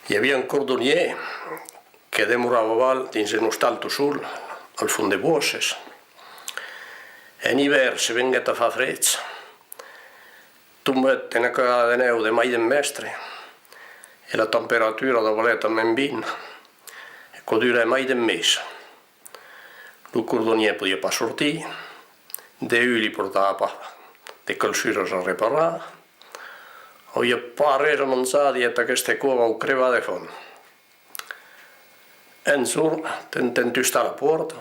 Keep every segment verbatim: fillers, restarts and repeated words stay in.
I aviá un cordonièr que demorava aval dins un ostal tot sol, al fons de bòsces. En ivèrn, se venguèt a far freg, tombèt una cagada de nèu de mai d'un mèstre, e la temperatura davalèt a mens vint, e quò durèt mai d'un mes. Lo cordonièr podiá pas sortir, de un li portava pas de calçuras a reparar, aviá pas res a manjar, dièt: «Aqueste còp vau crebar de fam.» Un jorn, tentèt tustar la pòrta,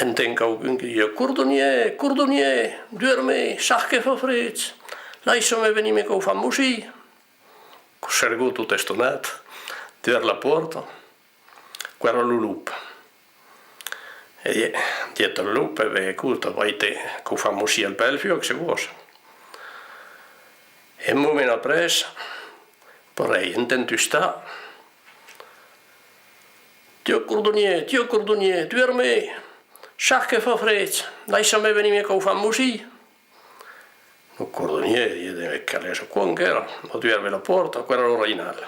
entend quauqu'un que diá: «Cordonièr, cordonièr, duèrme, sas que fa freg, laissa-me venir me caufar un bocin.» Quò sergot tot estonat, duèrt la pòrta, quò èra lo lop. E di-, dièt al lop: «E ben, escota, vai te caufar un bocin al pè del fuòc, se vòs.» E un moment après, parelh, entend tustar: «Tiò cordonièr, tiò cordonièr, duèrme, sas que fa freg, laissa-me venir me caufar un bocin.» Lo cordonièr dièt: «E ben, qual es aquò enquèra?» Va duèrve la pòrta, quò èra lo rainal.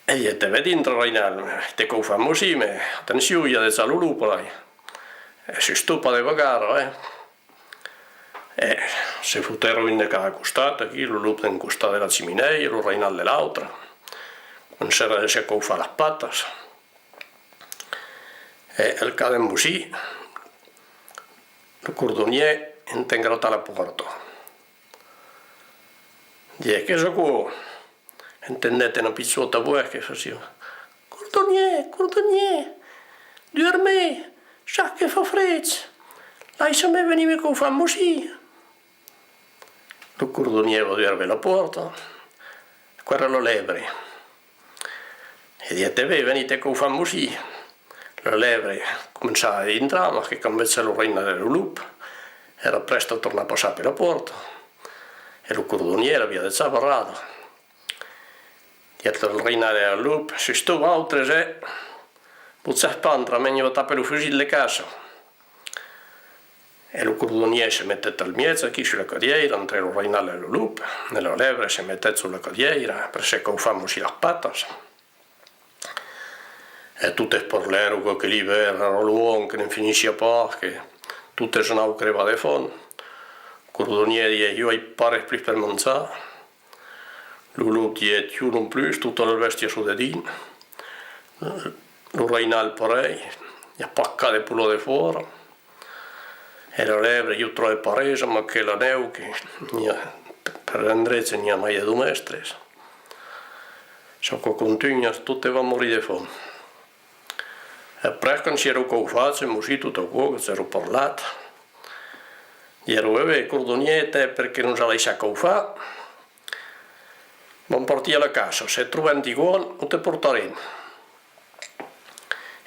E dièt: «E ben, dintra, rainal, te cau far un bocin, mès atencion, i a dejà lo lop alai. E sustot pas de bagarra, eh!» E se fotèron un de cada costat, aquí, lo lop d'un costat de la chiminèia, lo rainal de l'autre. Comencèron de se caufar las patas. E al cap d'un bocin, lo cordonièr entend gratar la pòrta. Dièt: «Qu'es aquò?» Entendèt una pichòta votz que fasiá: «Cordonièr, cordonièr, duèrme, sas que fa freg, laissa-me venir me caufar un bocin.» Lo cordonièr va duèrve la pòrta, quò èra la lèbre. E dièt: «E ben, veni te caufar un bocin.» La lèbre començava a dintrar, mas que quand vegèt lo rainal e lo lop, èra prèsta a tornar passar per la pòrta, e lo cordonièr l'aviá dejà barrada. Dièt al rainal e al lop: «Sustot vautres, eh! Votz pas entrar, mès ieu atapar lo fusilh de caça.» E lo cordonièr se metèt al mièg, aquí, sus la cadièira, entre lo rainal e lo lop, e la lèbre se metèt sus la cadièira per se caufar un bocin las patas. E totes parlèron que, que l'ivèrn èra lòng, que ne'n finissiá pas, que totes anavan crebar de fam. Lo cordonièr dièt: «Ieu ai pas res plus per manjar.» Lo lop dièt: «Ieu non plus, totas las bèstias son dedins. Lo rainal parelh, i a pas cap de polat defòra. E la lèbre, ieu tròbe pas res amb aquela nèu que n'i a, per l'endrech n'i a mai de dos mèstres. S'aquò contunha, totes van morir de fam.» E après, quand s'èron caufats un bocin tot aquò, que s'èron parlat, dièron: «E ben, cordonièr, tè, perque nos as laissat caufar, vam partir a la caça, se trobam quicòm, o te portarem.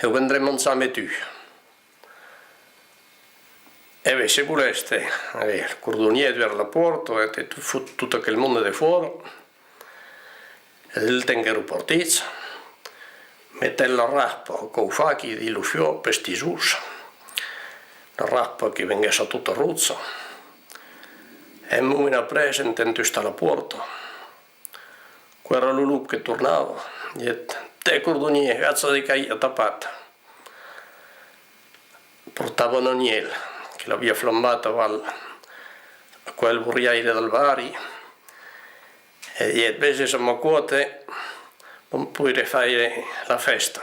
E o vendrem manjar amb tu.» E ben, se volètz, tè. E ben, lo cordonièr duèrt la pòrta, e te fot tot aquel monde defòra. E del temps qu'èron partits, metèt la raspa a caufar aquí dins lo fuòc, pels tisons. La raspa que venguèt tota roja. E un moment après, entend tustar la pòrta. Quò èra lo lop que tornava, dièt: «Tè, cordonièr, agacha de qu'ai atapat.» Portava un anhèl que l'aviá flambat aval aquel borriaire del barri, e dièt: «Veses, amb aquò, tè, vam poire faire la fèsta.»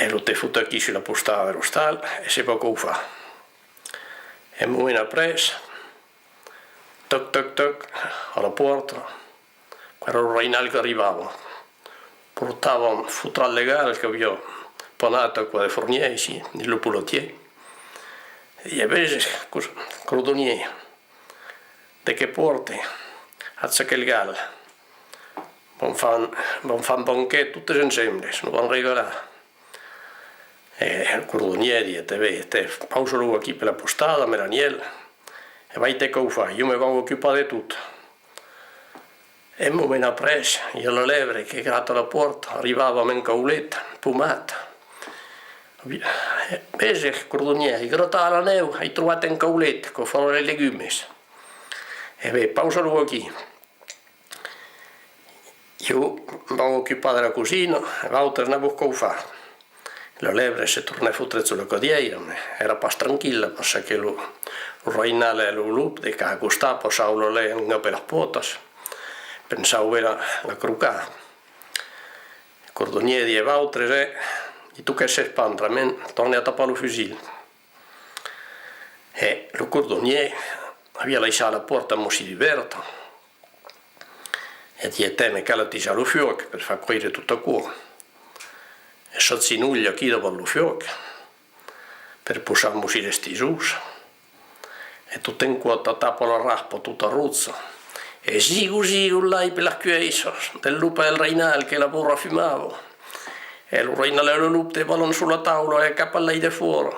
E lo te fot aquí sus la postada de l'ostal e se va caufar. E un moment après, toc, toc, toc, a la pòrta, quò èra lo rainal qu'arribava. Portava un fotral de gal qu'aviá panat aquò de fornièr aicí, dins lo polatièr. E dièt: «Veses, cor-, cordonièr, de que pòrte, acha aquel gal. Vam far, vam far un banquet totes ensemble, nos vam regalar.» E lo cordonièr dièt: «E ben, tè, pausa-lo aquí per la postada, amb l'anhèl, e vai te caufar, ieu me vau ocupar de tot.» E un moment après, i a la lèbre que grata la pòrta, arribava amb un caulet pomat. «Veses, cordonièr, ai gratat la nèu, ai trobat un caulet, quò farà los legumes.» E ben, pausa-lo aquí. Jo vau ocupar de la cosina, e vautres anatz-vos caufar. Lo lèbre se tornèt fotre sus la cadièira, mès èra pas tranquilla, parce que lo, lo rainal e lo lop de cada costat passavan la lenga per las pòtas, pensavan ben la, la crocar. Lo cordonièr diguèt: «Vautres, eh, i toquètz s'espandre, mès tornatz atapar lo fusilh.» E lo cordonièr aviá laissat la pòrta mossi dubèrta. E diguèt: «Tè, me cal atisar lo fuòc per far còire tot aquò.» E s'agenolha aquí davant lo fuòc per possar mossi les tisons. E tot en còp atapa la raspa tota roja. E zigo, zigo, lai per las cuèissas del lop e del rainal que la bòrra fumava. E lo rainal e lo lop davalon sus la taula e cap al lai defòra.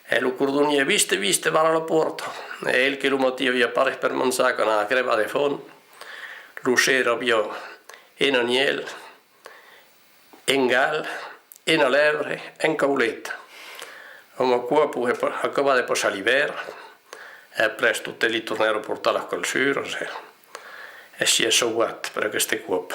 E lo cordonièr: «Viste, viste, barra la pòrta.» E el que lo matin aviá pas res per manjar, qu'anava crebar de fam, lo ser aviá un agnèl, un gal, una lèbre, un caulet. Amb aquò poguèt pa-, acabar de passar l'ivèrn, e après totes li tornèron portar las calçuras, e, e sièt sauvat per aqueste còp.